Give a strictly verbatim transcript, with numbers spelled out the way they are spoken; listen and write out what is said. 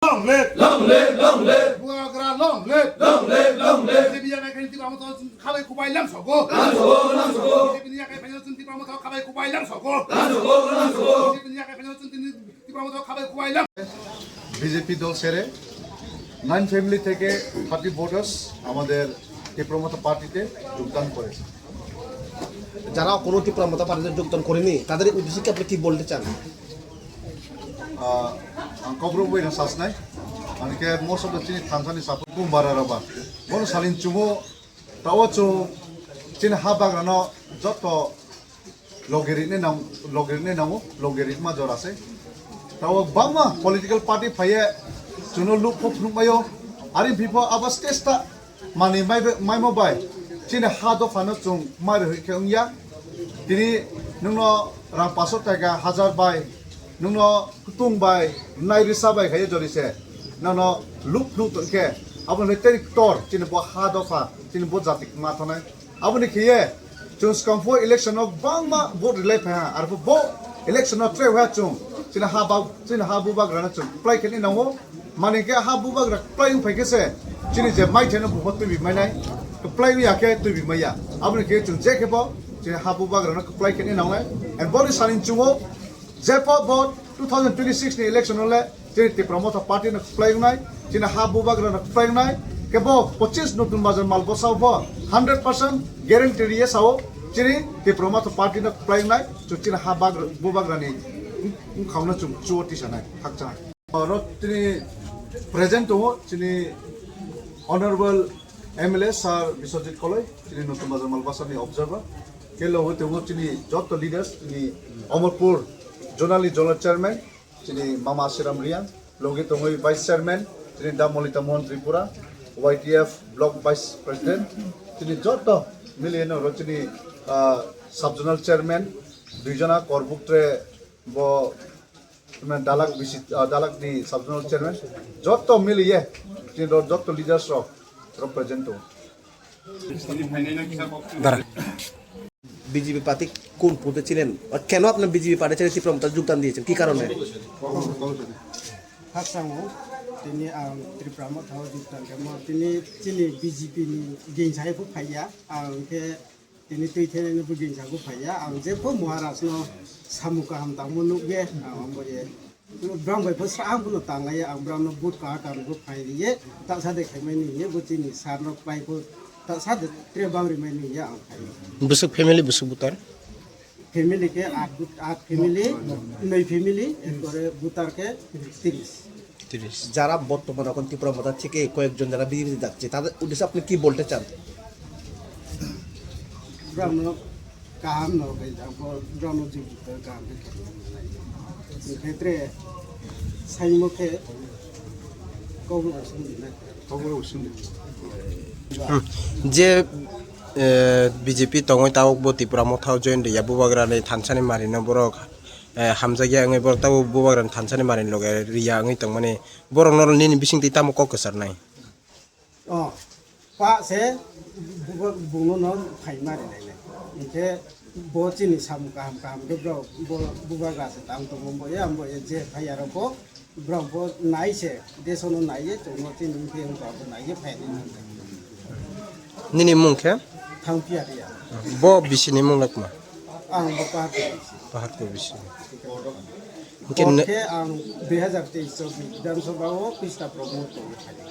Long live! Long live! Long live! Bubagra long live! Long live! Long live! B J P ni yakai phaino Tipra Motha khabai kubai lam sogo. Lam sogo, lam sogo. B J P ni yakai phaino chwng Tipra Motha khabai kubai lam sogo. Lam sogo, lam sogo. B J P ni yakai phaino chwng tini Tipra Motha khabai kubai lam. BJP দল ছেড়ে nine family থেকে thirty voters আমাদের টিপ্রা মথা পার্টিতে যোগদান করেছে। যারা কোনো টিপ্রা মথা পার্টিতে যোগদান করেনি, তাদের উদ্দেশ্যে কি আপনি কি বলতে চান? Ah, ang kaubru bai na sasnai. Ang ke most of the chini thansani sapung bara raba. Bono salin chumo tawo chu chini ha bagrano joto logirine nang logirine nango logirima jora se. Tawo bangma political party phaye chuno lupho phunukmayo. Ari bipho aba stage ta mani mai maimo bai chini ha dophano chung mai roi khe wngya. Tini nungno rang paso taka hajar bai, nungno kutung bai, nai risa bai khaye jori se. Nono lup phunuk tong khe, abo le teri ktor, chini bo ha dopha, chini bo jati ma thonai. Aboni khiye, chwng swkang pho election o bangma vote rwlai phai ha, arpho bo election o tre ha chwng, chini ha bag, chini ha bubagrano chwng kwplai khe ni nango, mani khe ha bubagra kwplai wng phai khe se, chini je mai theno bubo twibi mai nai, kwplai wng ya khe twibi mai ya, aboni khiye chwng je khe bo, chini ha bubagrano kwplai khe ni nangnai, and boni sani chwng o, Jepho bo two thousand twenty-six ni election o le chini Tipra Motha party no kwplai wngnai, chini ha bubagra no kwplai wngnai, kebo pochis Notun Bazar Malbasa bo hundred percent guarantee riye sao chini Tipra Motha party no kwplai wngnai, chu chini ha bagra bubagra ni wngkhau no chung chuo tisanai khakchang. Oro chini present tongo chini Honorable M L A Sir Biswajit Koloi, chini Notun Bazar Malbasa ni observer. Khe logo tongo chini joto leaders, chini Amarpur Zonal ni Zonal Chairman, chini Mama Asiram Riang, logi tongwi Vice Chairman, chini Da Molita Mohan Tripura, Y T F Block Vice President, chini joto mili no ro chini, ah, Sub Zonal Chairman, duijona Korbuktre bo, dalak bisi, ah, dalak ni Sub Zonal Chairman, joto mili ye, chini ro joto leaders rok, ro present tongo. দাঁড়া। BJP party কোন পদে ছিলেন? আর কেন আপনার BJP party ছেড়ে ত্রিপুরা মথা যোগদান দিয়েছেন? কি কারণে? Khakchangmo, tini ang Tripura Motha o juktan khe mo, tini chini B J P ni gingsa hai phaiya, ang khe tini twi thai ni bo gingsa bo phaiya, ang jepho Maharaj no samung kaham tangmo nukye, ang bo ye Brang bai pho sa ang bono tanglaiya, ang brang no but kaha kam bo phai riye, ta sa de khaimai ni ye, bo chini sir no pai pho, ta sa de tre bang rimai ni ye ang phai. Bwswk family bwswk butar? Family ke at but-, at family, noi family, ekore butar ke tiris. তিরিশ। যারা বর্তমানে এখন ত্রিপুরা মথা থেকে কয়েকজন যারা বিজেপিতে যাচ্ছে, তাদের উদ্দেশ্যে আপনি কি বলতে চান? Brang no kaham no khe jang bo jono jik jik kaham khe khe. Khetre saimo khe kok no sung di na. Kok no sung di. Hmm. Je, eh, B J P tongwi tabuk bo Tipra Motha o join riya, bubagra ni thansa ni mari no borok, eh, hamjakya wngwi borok tabuk bubagra ni thansa ni mari ni loge riya wngwi tongmani, borok no nini bising twi tamo kok kwchar nai? Oh, pa se bu-, bu-, bungno no phaima rinai le. Hinkhe bo chini samung kaham kaham khe borok bo bubagra se tang tongo, bo ya, bo ya je phai aro bo borok bo nai se, desono nai ye, chwngno chini wngkhe wngkha bo nai ye phai rinai. Nini mung khe? Thang Piya Riya. Bo bisini mung le tma? Ang bo Paharpur bisi. Paharpur bisi. Hinkhe Bo ne- khe ang dui hazar teis o Bidhan Sabha o Krishna Prabhu tongwi thani.